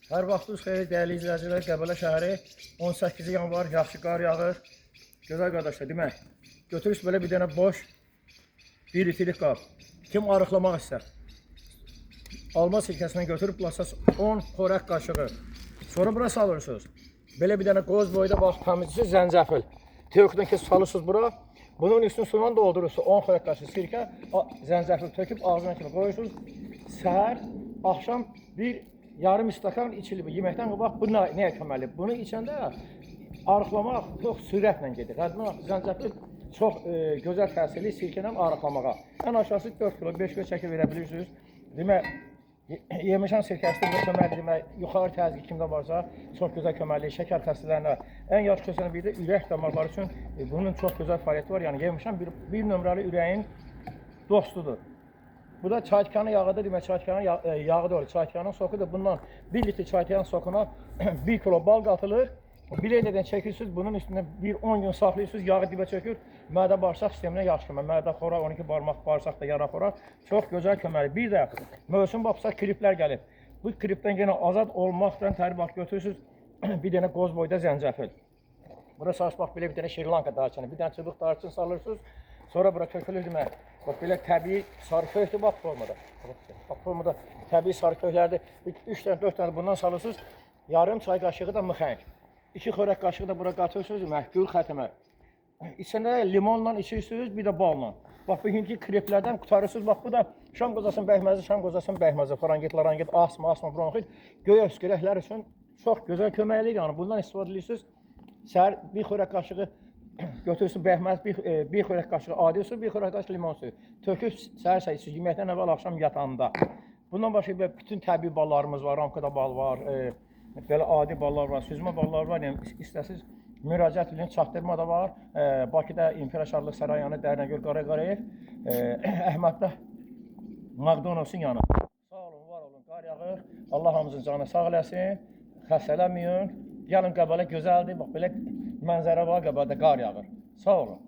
Hər vaxtınız xeyir, dəyərli izləyicilər. Qəbələ şəhəri 18 yanvar yaxşı qar yağır. Gözəl qardaşlar, demək, götürürsünüz belə bir dənə boş 1 litrik qab. Kim arıqlamaq istər? Alma sirkəsindən götürüb bulasaz 10 xörək qaşığı. Sonra bura salırsınız. Belə bir dənə qoz boyda bax təmizlisi zəncəfil. Tövqdən kesib salırsınız bura. Bunun üstünü suyla doldurursunuz. 10 xörək qaşığı sirkə, zəncəfil töküb ağzına kimi qoyursunuz. Səhər, axşam bir yarım stəkan içilir. Yeməkdən qabaq bu nəyə köməkli? Bunu içəndə arıqlamaq çox sürətlə gedir. Hətta zəncəfil çox gözəl təsirli sirkədən arıqlamağa. Ən aşağısı 4 kilo, 5 kilo çəki verə bilirsiniz. Demək, yemişan sirkəsi də köməkli, demək, yuxarı təzyiq kimdə varsa çox gözəl köməkli, şəkər xəstələrinə, ən yaxşı xüsusən bir də ürək damarları üçün bunun çox gözəl fəaliyyəti var. Yəni yemişan bir nömrəli ürəyin dostudur. Bu da çaytikanın yağıdır, demək çaytikanın yağı da olur. Çaytikanın sokudur. Bundan 1 litr çaytikan sokuna 1 kilo bal qatılır. Bilədən çəkirsiniz, bunun üstündə bir 10 gün saxlayırsınız, yağı dibə çökür. Mədə bağırsaq sisteminə yaxşı kömək. Mədə xoraq, 12 barmaq bağırsaqda yara xoraq çox gözəl köməkdir. Bir də mövsüm baxsa kriplər gəlib. Bu kripdən yenə azad olmaqdan təri bax götürürsünüz bir dənə qoz boyda zəncəfil. Bura sarı bax belə bir dənə Şri Lanka darçını, bir dənə çubuq darçın salırsınız. Sonra bura tökülür demək. Bax belə təbii sarı kökdür bax formada. Bax formada təbii sarı köklərdir. 3 dənə, 4 dənə bundan salırsınız. Yarım çay qaşığı da mixəng. 2 xörək qaşığı da bura qatırsınız demək, gül xətmə. İçində limonla içirsiniz, bir də balla. Bax bu günkü kreplərdən qurtarırsınız. Bax bu da şam qozasının bəhməzi, şam qozasının bəhməzi, faringit, laringit, asma, asma, bronxit, göy öskürəklər üçün çox gözəl kömək eləyir. Yəni bundan istifadə edirsiniz. Səhər bir xörək qaşığı götürürsün bəhməz, bir xörək qaşığı adi su, bir xörək qaşığı limon suyu. Töküb səhər-səhər içirsiniz, yeməkdən əvvəl axşam yatanda. Bundan başqa belə bütün təbii ballarımız var, ramkada bal var, belə adi ballar var, süzmə ballar var. Yəni istəsiz müraciət edin, çatdırma da var. Bakıda İmperiya Şadlıq Sarayı yanı Dərnəgöl Qaraqarayev, Əhməddə McDonald'sın yanı. Sağ olun, var olun, qar yağır. Allah hamımızın canı sağ eləsin. Xəstələnməyin. Gəlin Qəbələ gözəldir. Bax belə mənzərə var, Qəbələdə qar yağır. Sağ olun.